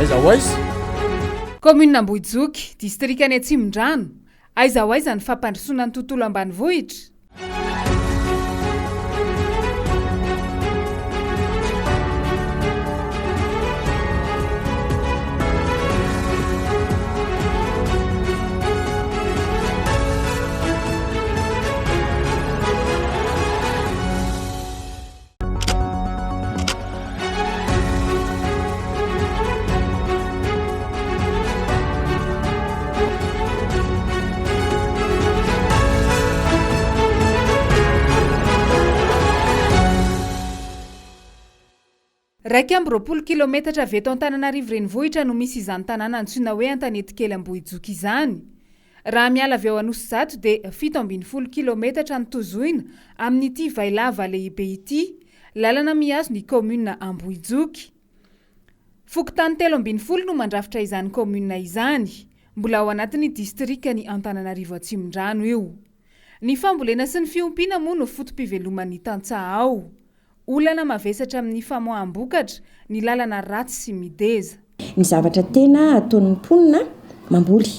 Aiza ho aiza? Kaominina Ambohijoky, distrikan'i Atsimondrano. Aiza ho aiza ny fampandrosoana ny tontolo ambanivohitra? 21 kilaometatra avy eto Antananarivo Renivohitra no misy izany tanàna antsoina hoe Antanetikely Ambohijoky izany. Raha miala avy ao Anosizato dia 17 kilaometatra no tozoina amin'ity Vailava lehibe ity, lalana mihazo ny kaominina Ambohijoky. Fokontany 13 no mandrafitra izany kaominina izany. Mbola ao anatin'ny distrikan'i Antananarivo Atsimondrano io. Ny fambolena sy ny fiompiana moa no foto-piveloman'ny tantsaha ao. Olana mavesatra amin'ny famoaham-bokatra ny lalana ratsy sy mideza. Ny zavatra tena ataon'ny mponina, mamboly.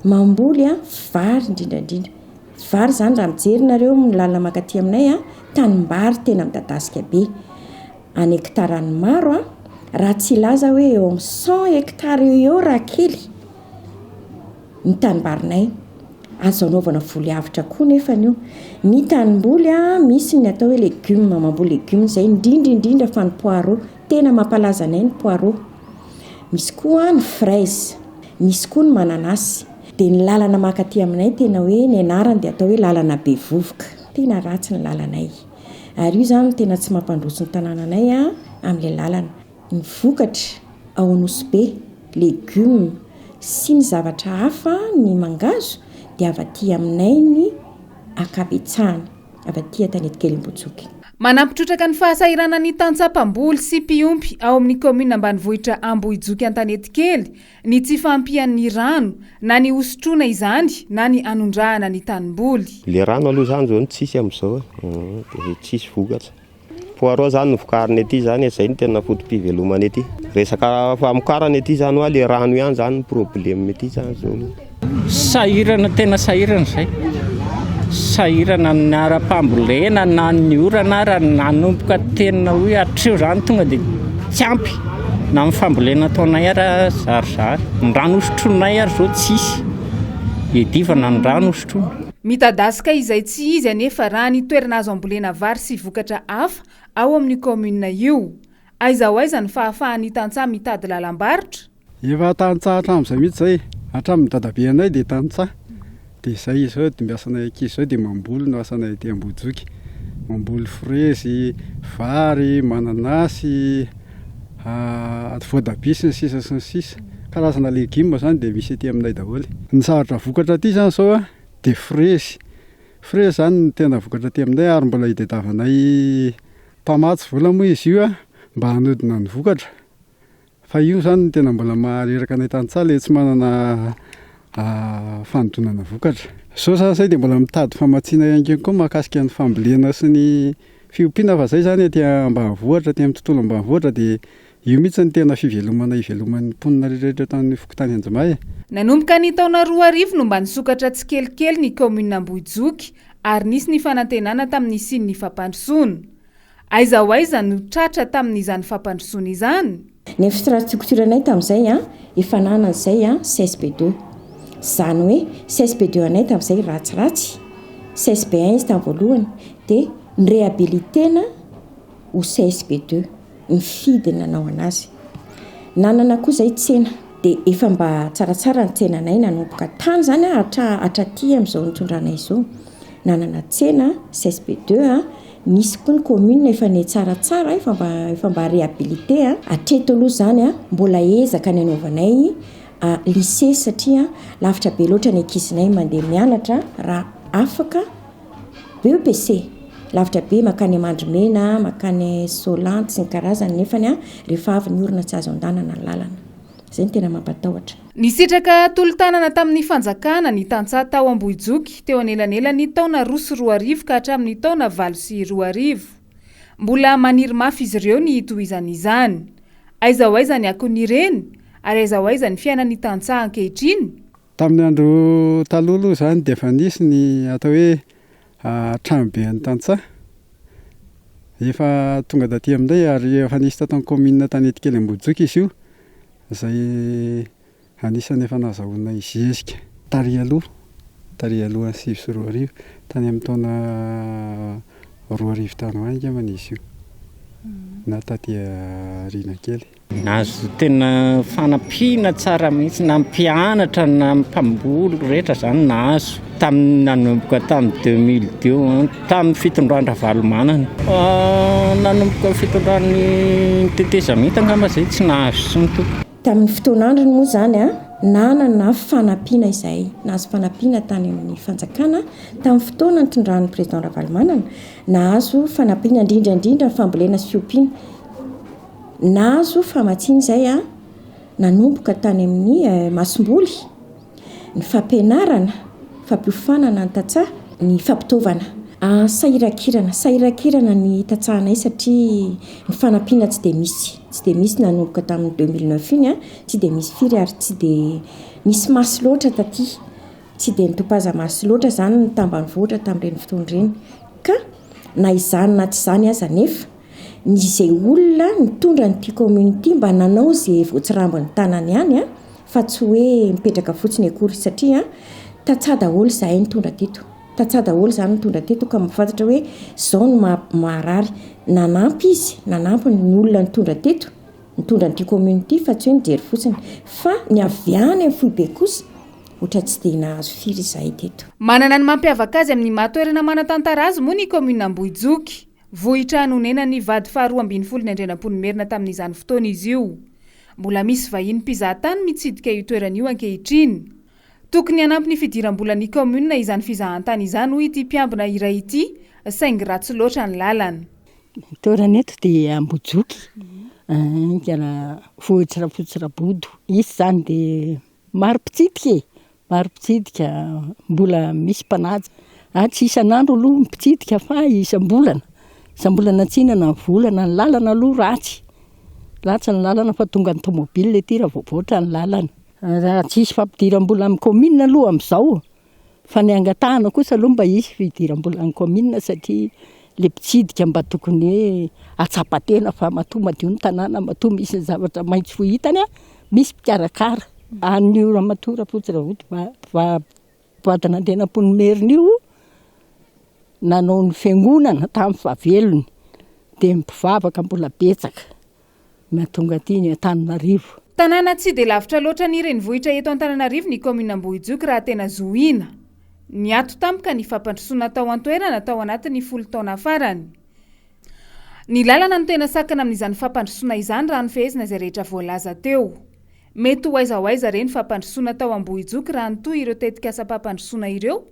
Mamboly vary indrindra indrindra. Vary izany raha mijery nareo ny lalana mankaty aminay, tanimbary tena midadasika be. Any hectare-ny maro, raha tsy hilaza hoe eo amin'ny cent hectares eo ho eo raha kely. ny tanimbarinay. Azo anaovana voly avotra koa nefany io. Ny tanimboly misy ny atao hoe legioma, mamboly legioma izay indrindra indrindra fa ny poireau. Tena mampalaza anay ny poireau. Misy koa ny fraise, misy koa ny mananasy. Dia ny lalana mankaty aminay tena hoe ny anarany dia atao hoe lalana be vovoka. Tena ratsy ny lalanay. Ary io izany no tena tsy mampandroso ny tanànanay amin'ilay lalana. Ny vokatra ao Anosibe, legioma sy ny zavatra hafa, ny mangahazo dia avy aty aminay ny ankabetsahany, avy aty Antanetikely Ambohijoky. Manampy trotraka ny fahasahiranan'ny tantsaha mpamboly sy mpiompy ao amin'ny kaominina ambanivohitra Ambohijoky Antanetikely ny tsy fahampian'ny rano, na ny hosotroina izany na ny hanondrahana ny tanimboly. Le rano aloha zany zao no tsisy amizao e, de tsisy vokatra. Poireau zany no vokarina ety zany e, zay no tena foto-pivelomana ety. Resaka famokarana ety zany hoa le rano ihany zany no problème ety zany zao aloha. Sahirana tena sahirana izay. Sahirana ny ara-pambolena na ny orana ara nanomboka tena hoe hatreo zany tonga dia tsy ampy na amin'ny fambolena ataonay ara zarizary. Ny rano hosotroinay ary zao tsisy. Iadivana ny rano hosotroina. Midadasika izay tsy izy anefa raha ny toerana azo ambolena vary sy vokatra hafa ao amin'io kaominina io. Aiza ho aiza ny fahafahan'ny tantsaha mitady lalam-barotra? Efa tantsaha hatramin'izay mihitsy izay, hatramin'ny dadabeanay dia tantsaha, dia izay izao dimbiasanay ankizy izao dia mamboly no asanay aty Ambohijoky, mamboly frezy, vary, mananasy, voatabia sy ny sisa sy ny sisa, karazana legioma izany dia misy aty aminay daholo. Ny zavatra vokatra aty izany izao an, dia frezy, frezy izany no tena vokatra aty aminay ary mbola itadiavanay mpamatsy vola moa izy io an, mba hanodina ny vokatra, fa io izany no tena mbola mahareraka anay tantsaha ilay tsy manana fanodinana vokatra. Izao izany izay dia mbola mitady famatsiana ihany koa mahakasika ny fambolena sy ny fiompiana fa izay izany aty ambanivohitra, aty amin'ny tontolo ambanivohitra dia Io mihitsy no tena fivelomana iveloman'ny mponina rehetra eto amin'ny fokontany Anjomay e. Nanomboka ny taona 2000 no mba nisokatra tsikelikely ny kaominina Ambohijoky ary nisy ny fanantenana tamin'ny nisian'ny fampandrosoana. Aiza ho aiza no tratra tamin'izany fampandrosoana izany? Ny infrastructure anay tamin'izay an, efa nanana izay an CSB deux. Izany hoe CSB deux anay tamin'izay ratsiratsy, CSB un izy tamin'ny voalohany, dia ni-rehabiliter-na ho CSB deux. nifidy nanao anazy. Nanana koa zay tsena dia efa mba tsaratsara ny tsenanay nanomboka tany zany a hatra hatraty amin'izao nitondranay izao. Nanana tsena CSB deux a, nisy koa ny commune efa nitsaratsara efa mba efa mba réhabilité a. Hatreto aloha zany a mbola ezaka ny anaovanay lycée satria lavitra be loatra ny ankizinay mandeha mianatra raha afaka BEPC, lavitra be mankany Mandrimena, mankany Solandy sy ny karazany nefany rehefa avy ny orana tsy azo andanana ny lalana. Izay no tena mampatahotra. Nisitraka tolo-tanana tamin'ny fanjakana ny tantsaha tao Ambohijoky teo anelanelan'ny taona 2002 ka hatramin'ny taona 2008. Mbola maniry mafy izy ireo ny hitohizan'izany. Aiza ho aiza ny akon'ireny? Ary aiza ho aiza ny fiainan'ny tantsaha ankehitriny? Tamin'ny andro taloha aloha izany dia efa nisy ny atao hoe tranoben'ny tantsaha. Efa tonga taty aminay ary efa nisy tato amin'ny kaominina Tanetikely Ambohijoky izy io izay anisan'ny efa nahazahoanay zezika tary aloha, tary alohan'ny 2009, tany amin'ny taona 2000 tany ho any angambany izy io na taty aoriana kely. Nahazo tena fanampiana tsara mihitsy, na mpianatra na mpamboly rehetra zany nahazo tamin'ny nanomboka tamin'ny 2002 tamin'ny fitondran-dRavalomanana. Nanomboka ny fitondran'ny tetezamita angamba zay tsy nahazo intsony tompoko. Tamin'ny fotoan'androny moa izany, nanana fanampiana izahay, nahazo fanampiana tany amin'ny fanjakana tamin'ny fotoana nitondran'ny Président Ravalomanana, nahazo fanampiana indrindra indrindra ny fambolena sy fiompiana. Nahazo famatsiana izay nanomboka tany amin'ny masomboly, ny fampianarana, fampiofanana ny tantsaha, ny fampitaovana. Sahirankirana, sahirankirana ny tantsahanay satria ny fanampiana tsy dia misy, tsy dia misy nanomboka tamin'ny 2009 iny, tsy dia misy firy ary tsy dia nisy maso loatra taty, tsy dia nitopaza-maso loatra izany ny tambanivohitra tamin'ireny fotoana ireny. Ka na izany na tsy izany aza anefa, ny izay olona nitondra an'ity commune ity mba nanao izay voatsirambin'ny tanany ihany an, fa tsy hoe mipetraka fotsiny akory satria tantsaha daholo izahay nitondra teto, tantsaha daholo izany nitondra teto ka mahafantatra hoe izao no maharary, nanampy izy, nanampy ny olona nitondra teto, nitondra an'ity commune ity fa tsy hoe nijery fotsiny, fa ny avy any amin'ny foibe kosa ohatra tsy dia nahazo firy izahay teto. Manana ny mampiavaka azy amin'ny maha toerana manan-tantara azy moa ny kaominina Ambohijoky. Vohitra nonenan'ny vady faharoa ambinifolon'i Andrianampoinimerina tamin'izany fotoana izy io. Mbola misy vahiny mpizahatany mitsidika io toerana io ankehitriny. Tokony hanampy ny fidiram-bolan'ny kaominina izany fizahantany izany hoy ity mpiambina iray ity saingy ratsy loatra ny lalana. Ny toerana eto dia Ambohijoky, vohitra Rafotsirabodo. Izy izany dia Maro mpitsidika e! Maro mpitsidika, mbola misy mpanaja. Ah, tsy isan'andro aloha ny mpitsidika fa isam-bolana. Isam-bolana tsinona ny volana, ny lalana aloha ratsy. Ratsy ny lalana fa tonga ny tomobile ety raha vao voatra ny lalana. Raha tsisy fampidiram-bola amin'ny kaominina aloha amin'izao Fa ny angatahana kosa aloha mba hisy fidiram-bolan'ny kaominina satria le mpitsidika mba tokony hoe hahatsapa tena fa matoa madio ny tanàna, matoa misy ny zavatra maitso ho hitany an, misy mpikarakara. An'io ramatoa Rafotsy Rahoto vadin'Andrianampoinimerina io nanao ny fiangonana tamin'ny fahavelony dia ny mpivavaka mbola betsaka. Na tonga aty ny Antananarivo. Tanàna tsy dia lavitra loatra ny renivohitra eto Antananarivo ny kaominina Ambohijoky raha tena zohiana. Niato tampoka ny fampandrosoana tao an-toerana tao anatin'ny folo taona farany. Ny lalana no tena sakana amin'izany fampandrosoana izany raha nofehezina izay rehetra voalaza teo. Mety ho aiza ho aiza re ny fampandrosoana tao Ambohijoky raha nitohy ireo tetikasam-pampandrosoana ireo?